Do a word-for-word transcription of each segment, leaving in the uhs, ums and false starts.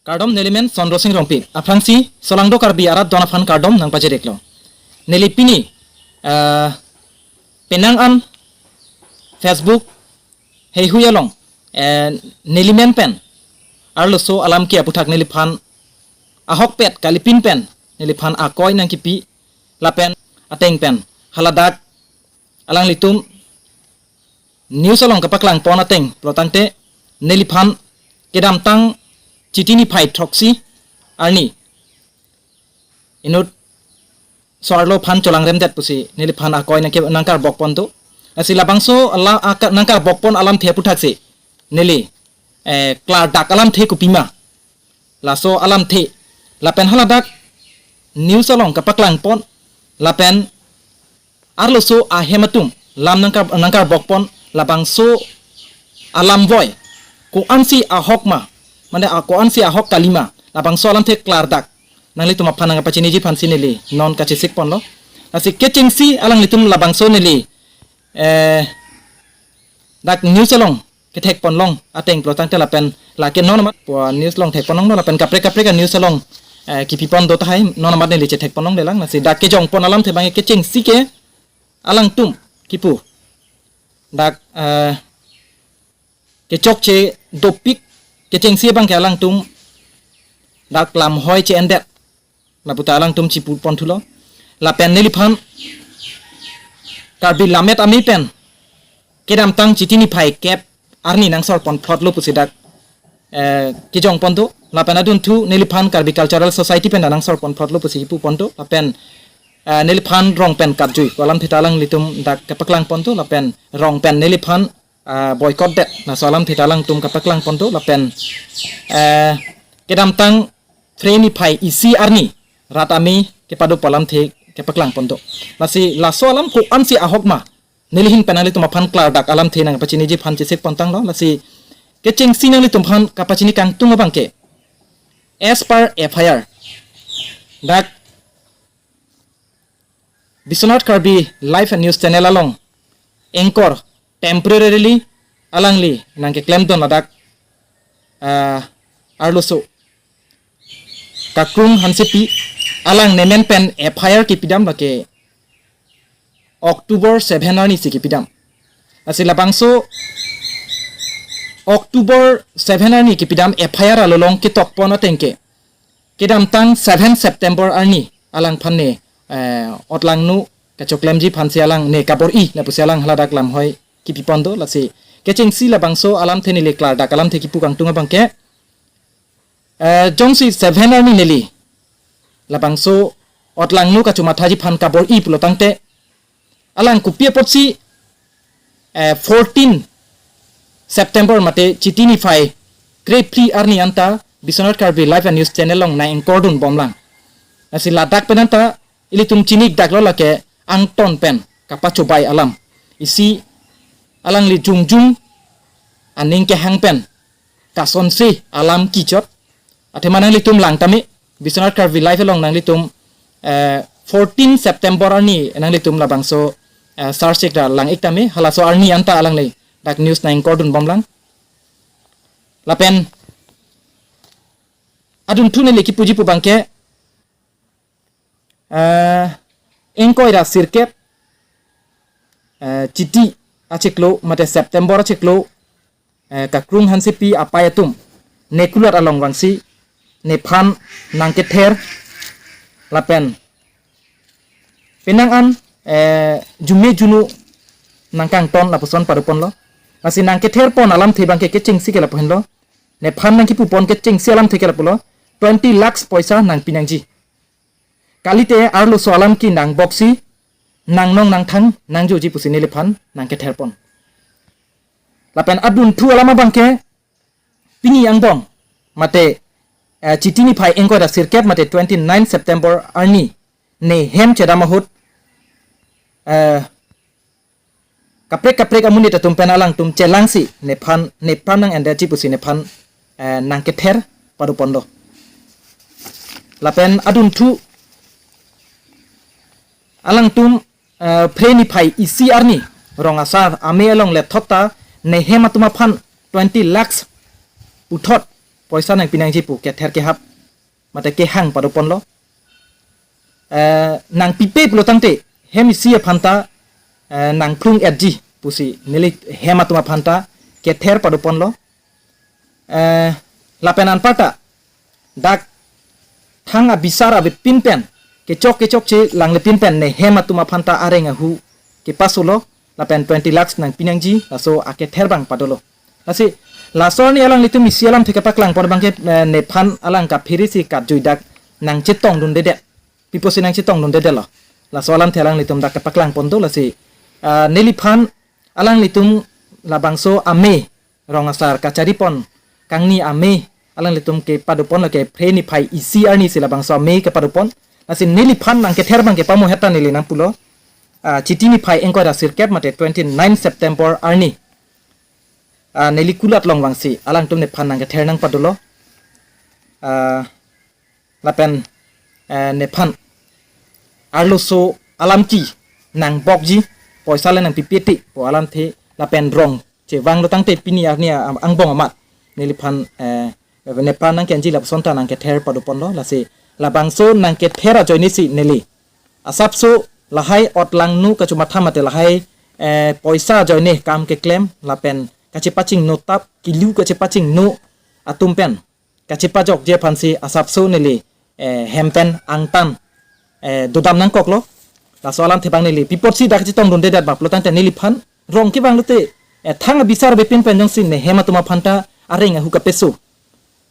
Kardom, nelimen Sondro Sing Rongpi. Aphrangsi Solangdo Karbi arat don aphan kardom nangpachirik lo. Neli pini, eh, penang an Facebook heihui along, eh, nelimen pen arloso alam ke aputhak neliphan ahokpet kalipin pen neliphan akoi nangkipi lapen ateng pen haladak alanglitum news along kapaklang pon ateng pulotangte neliphan kedamtang Chiti niphai throksi arni inut so-arlo aphan cholangremdet pusi neliphan akoi nangke nangkarbok pon do. Lasi labangso ala aka, nangkarbok pon alamthe aputhaksi neli, eh, klardak alamthe kopima, laso alamthe lapen haladak news along kapaklang pon lapen arloso ahem atum lam nangkar, nangkarbok pon labangso alam voi ko-ansi ahok ma, mane a ko-ansi ahok kalima, labangso alamthe klardak nanglitum aphan nangpachiniji aphansi neli non kachesik ponlo. Lasi kechengsi alanglitum labangso neli, eh, dak news along kethek ponlong ateng pulotangte lapen lake non amat pu news along thek ponlonglo lapen kaprek kaprek a news along, eh, kipi pon do tahai, non amat neli chethek ponlonglelang. Lasi dak kejong pon alamthe abang kechengsi ke alangtum kipu dak, eh, kechokche dopik kechengsi abang ke alangtum dak lamhoi che-endet lapu ta alangtum chipu pon thulo. Lapen neliphan Karbi Lammet Amei pen kedamtang Chiti niphai kep arni nangsor pon phlotlo pusi dak, eh, kejong pon do. Lapen adunthu neliphan Karbi Cultural Society pen ta nangsor pon phlotlo pusi kipu pon do. Lapen, eh, neliphan rong pen katjui pu alamthe ta alanglitum dak kapaklang pon do. Lapen rong pen neliphan, ah, boycott det, laso alamthe ta alangtum kapaklang pon do. Lapen, eh, kedamtang Phre niphai isi arni rat amei kepado pu alamthe kapaklang pon do. Lasi laso alam ko-ansi ahok ma, neli ahin pen nanglitum aphan klardak alamthe nangpachiniji aphan chesik pon tanglo. Lasi kechengsi nanglitum aphan kapachini kangtung abang ke, as per F I R, dak Biswanath Karbi Live and News Channel along anchor temporarily alangli nangkeklem don ladak, ah, arloso Kakrung Hansepi, alang nemen pen F I R kipidam lake October seven arni si kipidam. Lasi labangso October seven arni kipidam F I R along ketok pon ateng ke kedamtang seven September arni alangphan ne, eh, otlangno kachoklemji aphansi alang ne kabor-i lapusi alang haladak lamhoi kipi pon do. Lasi kechengsi labangso alamthe neli klardak alamthe kipu kangtung abang ke, eh, jongsi seven arni neli labangso otlangno kachomathaji aphan kabor-i pulotangte alang kopi apotsi, eh, fourteen September mate Chiti niphai krephli arni anta Biswanath Karbi Live and News Channel along nang-anchor dun bomlang. Lasi ladak pen anta ilitum chinikdaklo lake angton pen kapachobai alam. Isi alangli jongjung aning kehang pen kasonsi alam kichot. Athema nanglitum lang tame, Biswanath Karbi Live along nanglitum, eh, fourteen September arni nanglitum labangso, eh, sarsik ra lang-ik tame, halaso arni anta alangli dak news nang-anchor dun bomlang. Lapen adunthu neli kipuji pu abang ke, eh, ingkoi ra sirkep, eh, Chiti achiklo mate September achiklo, eh, Kakrung Hansepi apei atum ne kulat along vangsi nephan nangkether lapen penang an, eh, jume junu nangkangton lapuson pado ponlo. Lasi nangkether pon alamthe abang ke kechengsi ke lapu henlo. Nephan nangkipu pon kechengsi alamthe ke lapulo, twenty lakhs poisa nangpi nangji. Kalite arloso alam ke nangboksi, nangnong nangthang nangjoji pusi neliphan nangkether pon. Lapen adunthu alam abang ke pini angbong mate, eh, Chiti niphai ingkoi ra sirkep mate twenty nine September arni ne hem chedam ahut, eh, kaprek kaprek amonit atum pen alangtum chelangsi nephan nephan nang-endetji pusi nephan, eh, nangkether pado ponlo. Lapen adunthu alangtum, eh, Phre niphai isi arni rong asar amei along lethot ta ne hem atum aphan twenty lakhs puthot poisa nangpi nangji pu kether kehap mate kehang padoponlo. Eh, nangpipe pulo tangte hem isi aphanta, eh, nangphlung etji pusi neli hem atum aphanta kether padoponlo. Eh, lapen anparta dak thang abisar avepin pen kechok kechokche langlepin pen ne hem atum aphanta areng ahu kepasulo lapen twenty lakhs nangpi nangji laso akether abang padolo. Lasi laso arni alanglitum isi alamthe kepaklangpon abangke, eh, nephan alang kaphere si katjui dak nangchetongdundedet. Pi pusi nangchetongdundedetlo? Laso alamthe alanglitum dak kepaklangpon do lasi, ah, neliphan alanglitum labangso amei rong asar kacharipon kangni amei alanglitum kepadoponlo ke Phre niphai isi arni si labangso amei kepadopon. Lasi neliphan nangkether abangke pamoheta neli nangpulo. Ah, Chiti niphai ingkoi ra sirkep mate twenty nine September arni, ah, neli kulat along vangsi alangtum nephan nangkether nangpadolo. Ah, lapen, eh, nephan arloso alam ke nangbokji, poisa le nangpipe te pu alamthe lapen rong chevanglo tangte pini arni a-, angbong amat neliphan, eh, nephan nangkenji lapuson ta nangkether padoponlo. Lasi labangso nangkether ajoine si neli asapso lahai otlangno kachomatha mate lahai, eh, poisa ajoine kam keklem lapen kachepachingno tap kilu kachepachingno atum pen kachepajokji aphansi asapso neli, eh, hem pen angtan, eh, dodam nangkoklo. Laso alamthe abang neli pi apotsi dak chetongdundedet ma pulo tangte neliphan rong kevanglote, eh, thang abisar avepin pen jongsi ne hem atum aphanta areng ahu kapeso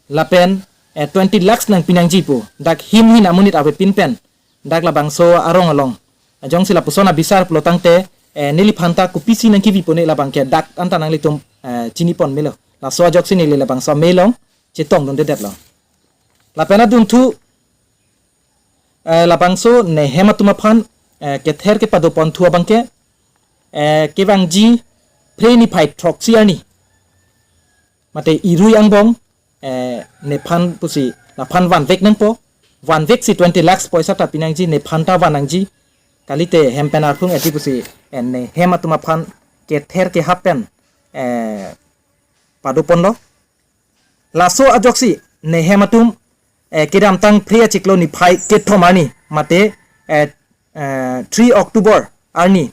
lapen, eh, twenty lakhs nangpi nangji pu dak hin hin amonit avepin pen dak labangso arong along jongsi lapuson abisar pulo tangte, eh, neliphanta kopisi nangkevi pone labangke dak anta nanglitum, eh, chinipon melo. Laso ajoksi neli labangso amei along chetongdundedetlo. Lapen adunthu, eh, labangso ne hem atum aphan, eh, kether kepadoponthu abangke, eh, kevangji Phre niphai throksi arni mate irui angbong, eh, nephan pusi laphan vanvek nangpo. Vanvek si twenty lakhs poisa ta pinangji, nephanta van nangji. Kalite hem pen arphung etji pusi, eh, ne hem atum aphan kether kehap pen, eh, padoponlo. Laso ajoksi ne hem atum, eh, kedamtang Phre achiklo niphai kethom arni mate, eh, eh, three October arni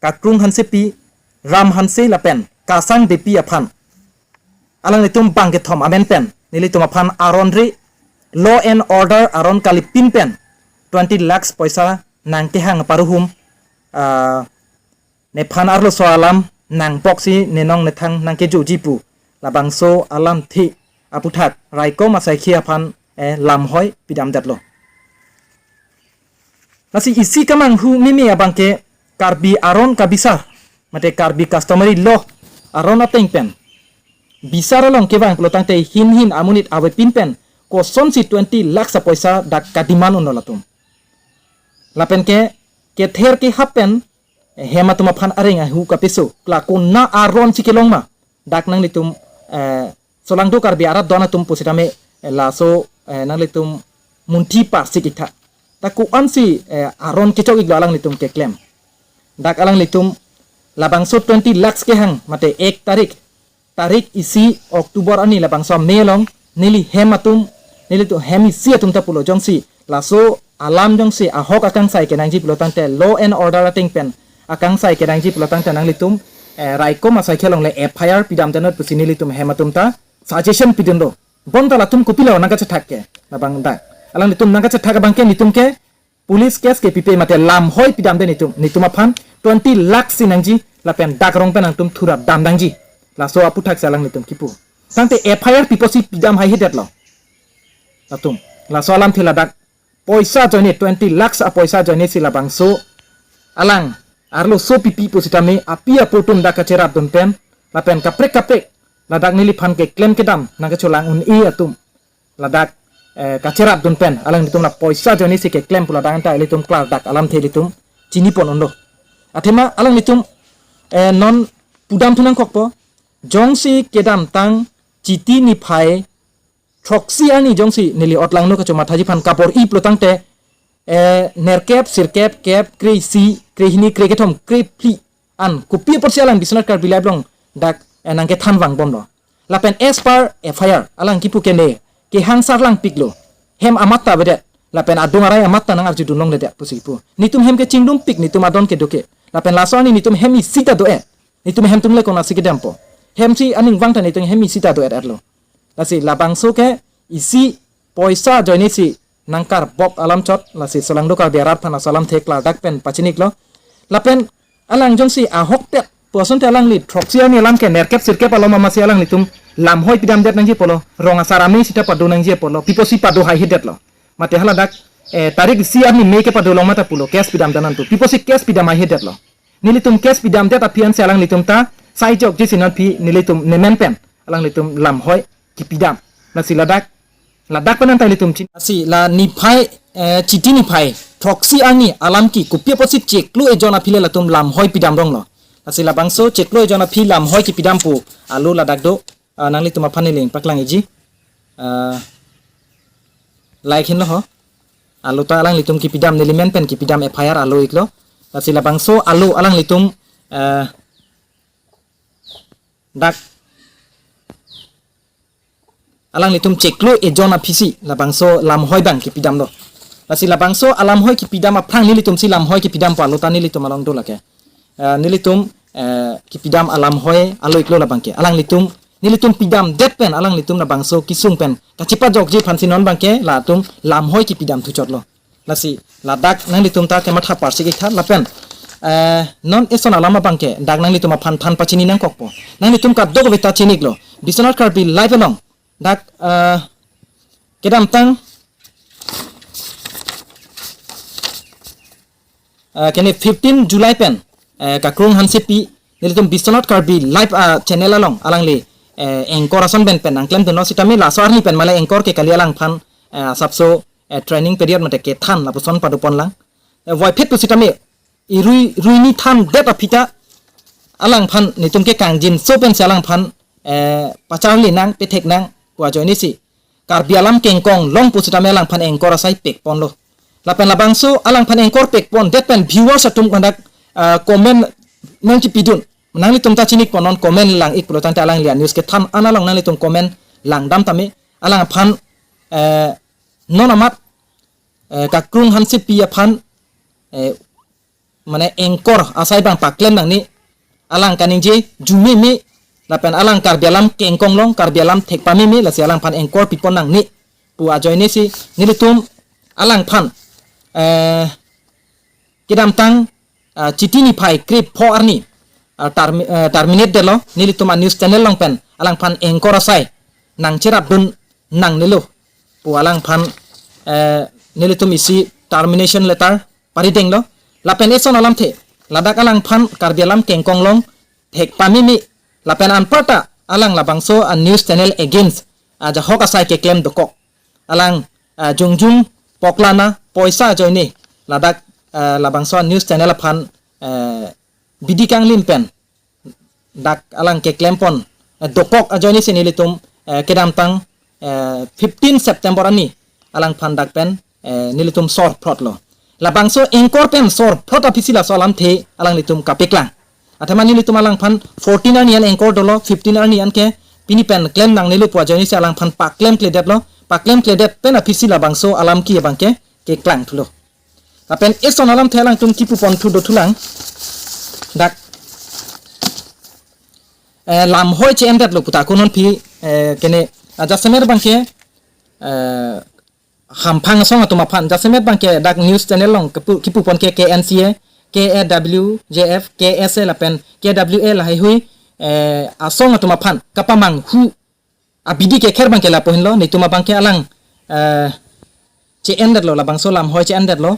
Kakrung Hansepi, Ram Hanse lapen Kasang Beypi aphan alanglitum bang kethom amen pen nelitum aphan aron re law and order aron kalipin pen twenty lakhs poisa nangkehang paruhum, ah, nephan arloso alam nangboksi nenong nethang nangkejoji pu labangso alamthe aputhak raikom asaikhi aphan, eh, lamhoi pidamdetlo. Lasi isi kemanghu meme abangke Karbi aron kabisar mate Karbi customary law aron ateng pen bisar along kevang pulo tangte hin hin amonit avepin pen kosonsi twenty lakhs apoisa dak kademand unlo latum. Lapen ke kether kehap pen hem atum aphan areng ahu kapeso, la kona aron si kelong ma, dak nanglitum, eh, solangdo Karbi arat don atum pusitame, eh, laso, eh, nanglitum munthi parsik iktha. Dak ko-ansi, eh, aron kechok iklo alanglitum keklem. Dak alanglitum labangso twenty lakhs kehang mate ek tarik, tarik isi October arni labangso amei along neli hem atum, nelitum hem isi atum ta pulo jongsi laso alam jongsi ahok akangsai kenangji pulo tangte law and order ateng pen akangsai kenangji pulo tangte nanglitum, eh, raikom asaikhi along le F I R pidamdunnon pusi nelitum hem atum ta suggestion pidunlo. Bonta latum kopilo nangkachethak ke labang dak. Alanglitum nangkachethak abangke netum ke police case kepipe mate lamhoi pidamde netum, netum aphan twenty lakhs si nangji lapen dak rong pen nangtum thurap dam nangji. Laso aputhak si alanglitum kipu. Tangte F I R pi pusi pidam haihedetlo. Latum. Laso alamthe ladak poisa ajoine twenty lakhs apoisa ajoine si labangso alang arloso pipi pusitame api apo atum dak kacherapdun pen lapen kaprek kaprek ladak neliphan keklem kedam nangkacholang un-e atum ladak, eh, kacherapdun pen alanglitum la poisa ajoine si keklem pu ladak anta ilitum klardak alamthe ilitum chinipon unlo. Athema alanglitum, eh, non pudamthu nangkokpo, jongsi kedamtang Chiti niphai throksi arni jongsi neli otlangno kachomathaji aphan kabor-i pulo tangte, eh, nerkep, sirkep, kep, kre-isi, krehini, krekethom, krephli an kopi apotsi alang Biswanath Karbi Live along dak, eh, nangkethan vangbomlo. Lapen as per F I R alang kipu ke ne kehang sarlangpiklo, hem amat ta avedet, lapen adung arai amat ta nang-arjudun longledet pusi kipu. Netum hem kechingdumpik, netum adon kedo ke. Lapen laso arni netum hem isi ta do-et. Netum hem atum le konatsi kedampo? Hem si aning vang ta netum hem isi ta do-et-etlo. Lasi labangso ke isi poisa ajoine si nangkarbok alam chot, lasi solangdo Karbi arat aphan laso alamthe klardak pen pachiniklo. Lapen alang jongsi ahokpet pu asonte alangli throksi arni alam ke nerkep sirkep alom amatsi alanglitum lamhoi pidamdet nangji apotlo, rong asar amei sita pado nangji apotlo, pi apotsi pado haihedetlo? Mate haladak, eh, tarik isi arni mei kepado long ma ta pulo, case pidam danan tu. Pi apotsi case pidam haihedetlo? Nelitum case pidamdet aphi ansi alanglitum ta sai jokjesi non aphi nelitum nemen pen alanglitum lamhoi kipidam. Lasi ladak, ladak pen anta ilitum chin. Lasi la niphai, eh, Chiti niphai throksi arni alam ke kopi apotsi chiklo ejon aphi le latum lamhoi pidam ronglo? Lasi labangso chiklo ejon aphi lamhoi kipidam pu alo ladak do, ah, nanglitum aphan neli nangpaklang-ikji. Ah, like henlo ho. Alo ta alanglitum kipidam, nelimen pen kipidam F I R alo iklo. Lasi labangso alo alanglitum, eh, dak alanglitum chiklo ejon aphisi labangso lamhoi abang kipidamlo. Lasi labangso alamhoi kipidam aphrang nelitumsi lamhoi kipidam pu alo ta nelitum along do lake. Eh, nelitum, eh, kipidam alamhoi alo iklo labang ke. Alanglitum, nelitum pidamdet pen alanglitum labangso kesung pen kachepajokji aphansi non abang ke latum lamhoi kipidam thuchotlo. Lasi ladak nanglitum ta kematha parsik-ik tha lapen, eh, non eson alam abang ke dak nanglitum aphan than pachini nangkokpo. Nanglitum kadokave ta chiniklo, Biswanath Karbi Live along dak, eh, kedamtang, eh, kene fifteen July pen, eh, Kakrung Hansepi nelitum Biswanath Karbi Live, ah, channel along alangli, eh, anchor ason pen pen nangklemdunlo sitame laso arni pen male anchor ke kali, alangphan, eh, asapso, eh, training period mate kethan lapuson padoponlang. Eh, voiphit pusitame irui ruini thandet aphi ta alangphan netum ke kangjinso pensi alangphan, eh, pacharli nang pethek nang pu ajoinesi Karbi alam kengkong long pusitame alangphan anchor asai pekponlo. Lapen labangso alangphan anchor pekpondet pen viewers atum hadak, ah, comment nangkipidun. Nanglitum ta chinikpo, non comment lang-ik pulo tangte alangli a-news kethan an along nanglitum comment langdam tame. Alangphan, eh, non amat, eh, Kakrung Hansepi aphan, eh, mane anchor asai abang paklem nangne, alang kaningje jumeme, lapen alang Karbi alam kengkong long, Karbi alam thekpameme, lasi alangphan anchor pipon nangne pu ajoinesi nelitum alangphan, eh, kedamtang, ah, Chiti niphai krepho arni, ah, termi-, eh, terminate detlo, nelitum a-news channel along pen alangphan anchor asai nangcherapdun nangnelo pu alangphan, eh, nelitum isi termination letter paridenglo. Lapen eson alamthe ladak alangphan Karbi alam kengkong long thekpameme, lapen anparta alang labangso a-news channel against ajahok asai keklem dokok. Alang, ah, jongjung poklana poisa ajoine ladak, ah, labangso a-news channel aphan, eh, bidi kanglim pen dak alang keklempon, eh, dokok ajoinesi nelitum, eh, kedamtang, eh, fifteen September arni alangphan dak pen, eh, nelitum sorphrotlo. Labangso anchor pen sorphrot aphisi laso alamthe alanglitum kapeklang. Athema nelitum alangphan fourteen arni an anchor dolo, fifteen arni an ke pini pen klem nangnelo pu ajoinesi alangphan paklemkledetlo. Paklemkledet pen aphisi labangso alam ke abang ke keklang thulo. Lapen eson alamthe alangtum kipuponthu dothulang. Dak, eh, lamhoi che-endetlo pu ta kunonphi, eh, kene, ah, jasemet abang ke, eh, hamphang asong atum aphan, jasemet abang ke dak news channel along kipu, kipupon ke K N C A, K A W J F, K S A lapen K W A lahaihui, eh, asong atum aphan kapamanghu abidi kekher abang ke lapu henlo, netum abang ke alang, eh, che-endetlo, labangso lamhoi che-endetlo,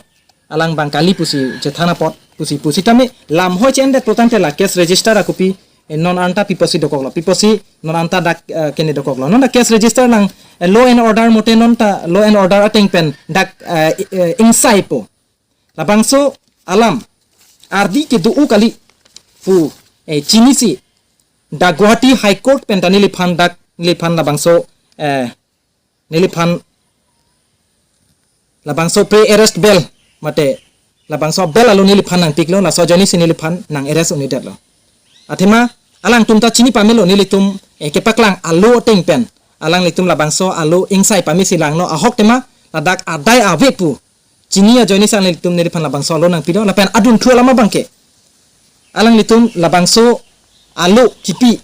alang abang kali pusi chethan apot pusi pusitame lamhoi che-endet pu tangte la case register akopi, eh, non anta pi apotsi dokoklo, pi apotsi non anta dak, eh, kene dokoklo. Non dak case register lang, eh, law and order mote non ta law and order ateng pen dak, eh, eh, ingsaipo. Labangso alam ardi kedo-o kali pu, eh, chinisi dak Guwahati High Court pen ta neliphan dak, neliphan labangso, eh, neliphan labangso pre-arrest bail mate labangso bail alo neliphan nangpiklo, laso ajoinesi neliphan nang-arrest un'edetlo. Athema Alangtum ta chini pamelo nelitum, eh, kepaklang alo ateng pen. Alanglitum labangso alo ingsai pamesi langno ahok tema ladak adai ave pu chini ajoine si alanglitum neliphan labangso alo nangpilo lapen adunthu alam abangke. Alanglitum labangso alo kipi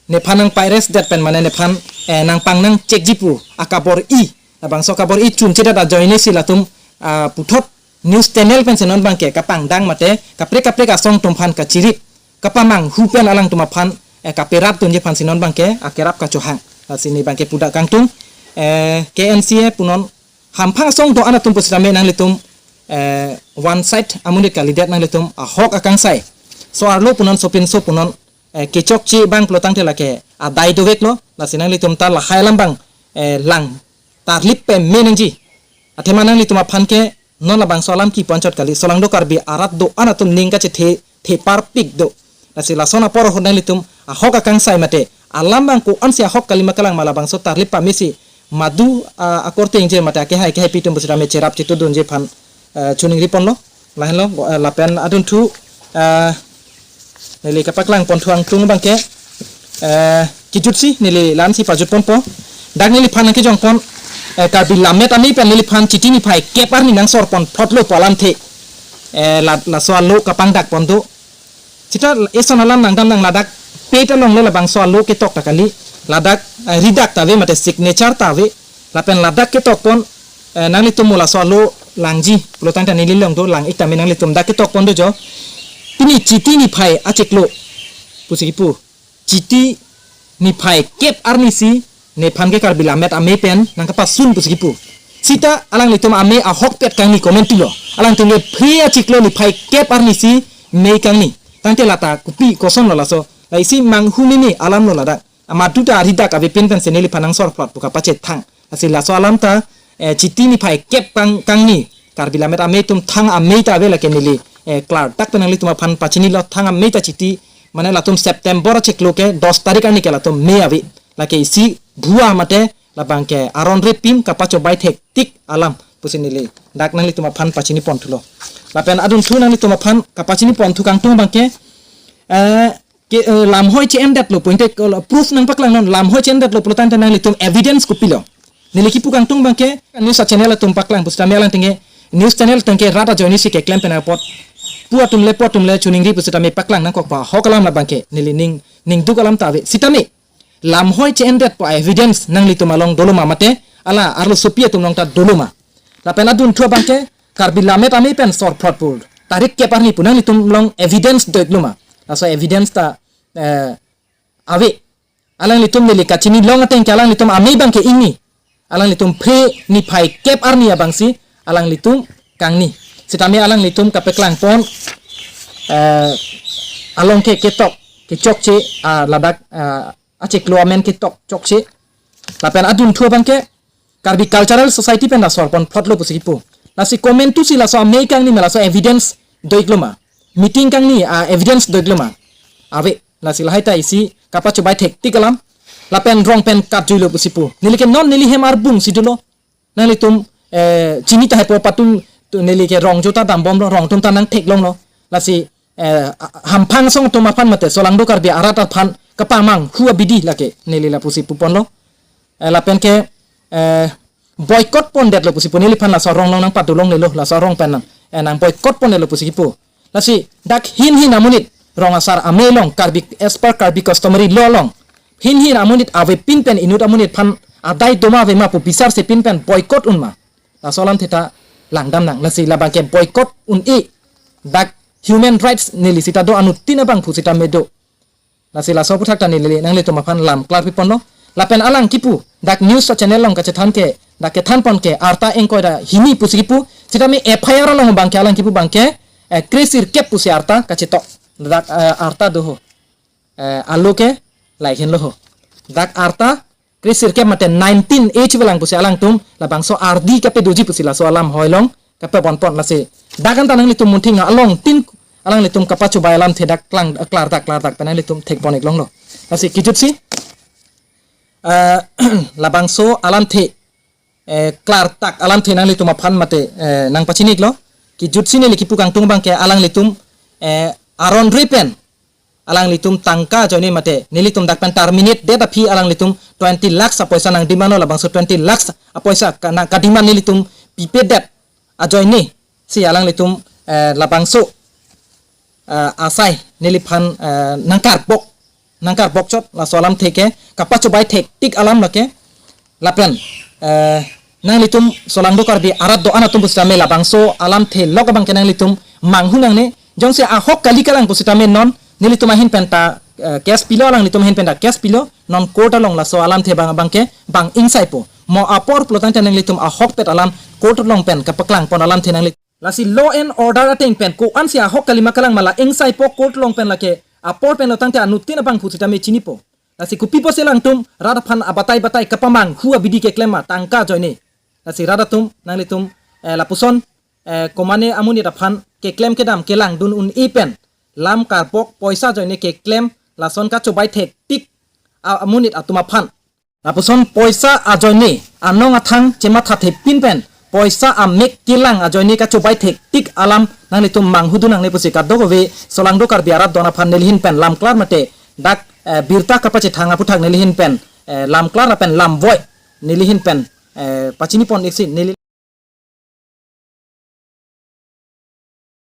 nephan nangpairesdet pen mane nephan, eh, nangpang nangchekji pu akabor-i, labangso akabor-i chunchedet ajoine si latum, ah, puthot news channel pensi non abangke kapangdang mate kaprek kaprek asong atum aphan kachirip kapamanghu pen alangtum aphan, eh, kaperap dunji aphansi non abangke akerap kachohang. Lasi ne abangke pudak kangtung, eh, K N C A punon hamphang asong do-an atum pusitame nanglitum, eh, one side amonit kalidet, nanglitum ahok akangsai so-arlo punon sopinso punon, eh, kechokche abang pulotangte lake adai doveklo. Lasi nanglitum ta lahai alam abang, eh, lang tarlip peme nangji. Athema nanglitum aphan ke non labangso alam kipu anchot kali, solangdo Karbi arat do-an atum ning kachethe theparpik do. Lasi lason apor ahut nanglitum ahok akangsai mate alam abang ko-ansi ahok kalima kalang ma labangso tarlip pamesi madu, ah, akorte ingjir mate akehai kehaipi atum pusitame cherap chetudunji aphan, eh, choningri ponlo. Lahenlo, eh, lapen adunthu, eh, neli kapaklang ponthu angtung abangke, eh, kejutsi neli la-ansi pajut ponpo. Dak neliphan nangkejong pon, eh, Karbi Lammet Amei pen neliphan Chiti niphai kep arni nangsor pon photlo pu alamthe, eh, la, laso alo kapangdak pon do. Sita eson alam nangdamnang ladak pet along le labangso alo ketok ta kali, ladak, eh, ridak ta ave mate signature ta ave, lapen ladak ketok pon, eh, nanglitum mo laso alo langji pulotangte neli along do, lang-ik tame nanglitum dak ketok pon do jo. Pini Chiti niphai achiklo pusi kipu, Chiti niphai kep arnisi nephan ke Karbi Lammet Amei pen nangkapasun pusi kipu. Sita alanglitum amei ahokpet kangni komentulo. Alangtum ke phre achiklo niphai kep arnisi mei kangni. Tangte lata kopi kosonlo laso. La isi manghu meme alamlo ladak. Amadu ta ridak avepin pensi neliphan nangsor phlot pu kapachethang. Lasi laso alam ta, eh, Chiti niphai kep kang, kangni Karbi Lammet Amei atum thang amei ta ave lake neli, eh, klardak pen nanglitum aphan pachinilo, thang amei ta Chiti, mane latum September achiklo ke dos tarik arni ke latum mei ave. Lake isi bua mate labangke aron repim kapachobai thektik alam pusi neli dak nanglitum aphan pachini ponthulo. Lapen adunthu nanglitum aphan kapachini ponthu kangtung abangke, eh, ke, eh, lamhoi che-endetlo pu inte kol-, proof nangpaklangnon, lamhoi che-endetlo pulotangte nanglitum evidence kopilo? Neli kipu kangtung abangke news achannel atum paklang pusitame alangtum ke news channel atum ke rat ajoine si keklem pen apot pu atum le po atum le choningri pusitame paklang nangkok pa ahok alam labangke neli ning, ningduk alam ta ave. Sitame lamhoi che-endet pu a-evidence nanglitum along dolo ma mate hala arlosopi atum along ta dolo ma? Lapen adunthu abangke Karbi Lammet Amei pen sor phlot pu tarik kep arni pu nanglitum along evidence do-iklo ma? Laso evidence ta, eh, ave. Alanglitum neli kachini long ateng ke alanglitum amei abangke ingni. Alanglitum phre niphai kep arni abangsi alanglitum kangni. Sitame alanglitum kapeklang pon, eh, along ke ketok kechokche, ah, ladak, ah, achiklo amen ketok chokche. Lapen adunthu abangke Karbi Cultural Society pen ta sor pon phlotlo pusi kipu. Lasi komentusi laso amei kangni ma laso evidence do-iklo ma? Meeting kangni a-evidence do-iklo ma? Ave. Lasi lahai ta isi kapachobai thektik alam. Lapen rong pen katjuilo pusi pu. Neli ke non neli hem arbung si dolo. Nanglitum, eh, chini tahai po patum tu neli ke rong jota dambomlo, rong atum ta nangtheklonglo. Lasi, eh, a-, hamphang asong atum aphan mate solangdo Karbi arat aphan kapamanghu abidi lake neli lapusi puponlo. Eh, lapen ke, eh, boycott pondetlo pusi pu, neliphan laso arong along nangpadolonglelo, laso arong pen nang, eh, nang boycott pondetlo pusi kipu. Lasi dak hin hin amonit rong asar amei along Karbi, as per Karbi customary law along hin hin amonit avepin pen inut amonit aphan adai doma ave ma pu bisarse pin pen boycott un ma? Laso alamthe ta langdamnang. Lasi labangke boycott un-e, dak human rights neli sita do, anuttin abangphu sitame do. Lasi laso aphuthak ta neli nanglitum aphan lam klarpi ponlo. Lapen alang kipu dak news achannel along kachethan ke, dak kethan pon ke arta ingkoi ra hini pusi kipu. Sitame F I R along abangke alang kipu abangke, eh, kresirkep pusi arta kachetok. Dak, eh, arta do ho. Eh, alo ke lahai henlo ho. Dak arta kresirkep mate nineteen age velang pusi alangtum labangso ardi kapedoji pusi laso alamhoi along kapebon pon. Lasi dak an ta nanglitum munthing along tin alanglitum kapachobai alamthe dak klang, klardak klardak pen nanglitum thekpon-iklonglo. Lasi kejutsi, eh, labangso alamthe, eh, klardak alamthe nanglitum aphan mate, eh, nangpachini-iklo. Kejutsi neli kipu kangtung abangke alanglitum, eh, aron re pen alanglitum tangka ajoine mate nelitum dak pen terminate det aphi alanglitum twenty lakhs apoisa nang demand lo, labangso twenty lakhs apoisa ka- nang ka demand nelitum pipe det ajoine si alanglitum eh, labangso eh, asai neliphan eh, nangkarbok nangkarbok chot laso alamthe ke kapachobai thektik alam lake lapen eh, nanglitum solangdo Karbi arat do-an atum pusitame labangso alamthe lok abang ke nanglitum manghu nangne, jongsi ahok kali kalang pusitame non nelitum ahin pen ta eh, case pilo, alanglitum ahin pen ta case pilo, non court along laso alamthe abang abang ke bang ingsaipo. Mo apor pulotangte nanglitum ahokpet alam court along pen kapaklang pon alamthe nangli. Lasi law and order ateng pen ko-ansi ahok kalima kalang ma la ingsaipo, court along pen lake apor pen lo tangte anuttin abang pusitame chinipo. Lasi kopi pusi alangtum rat aphan abatai batai kapamanghu abidi keklem ma tangka ajoine. Lasi rat atum nanglitum eh, lapuson eh, komane amonit aphan keklem kedam kelangdun un-e pen lam karbok poisa ajoine keklem lason kachobai thektik a- amonit atum aphan. Lapuson poisa ajoine anong athang chemathathepin pen poisa amek kelang ajoine kachobai thektik alam nanglitum manghudun nangne pusi kadokave solangdo Karbi arat do-an aphan nelihin pen lamklar mate dak eh, birta kapachethang aputhak nelihin pen eh, lamklar lapen lamvoi nelihin pen eh, pachini pon iksi neli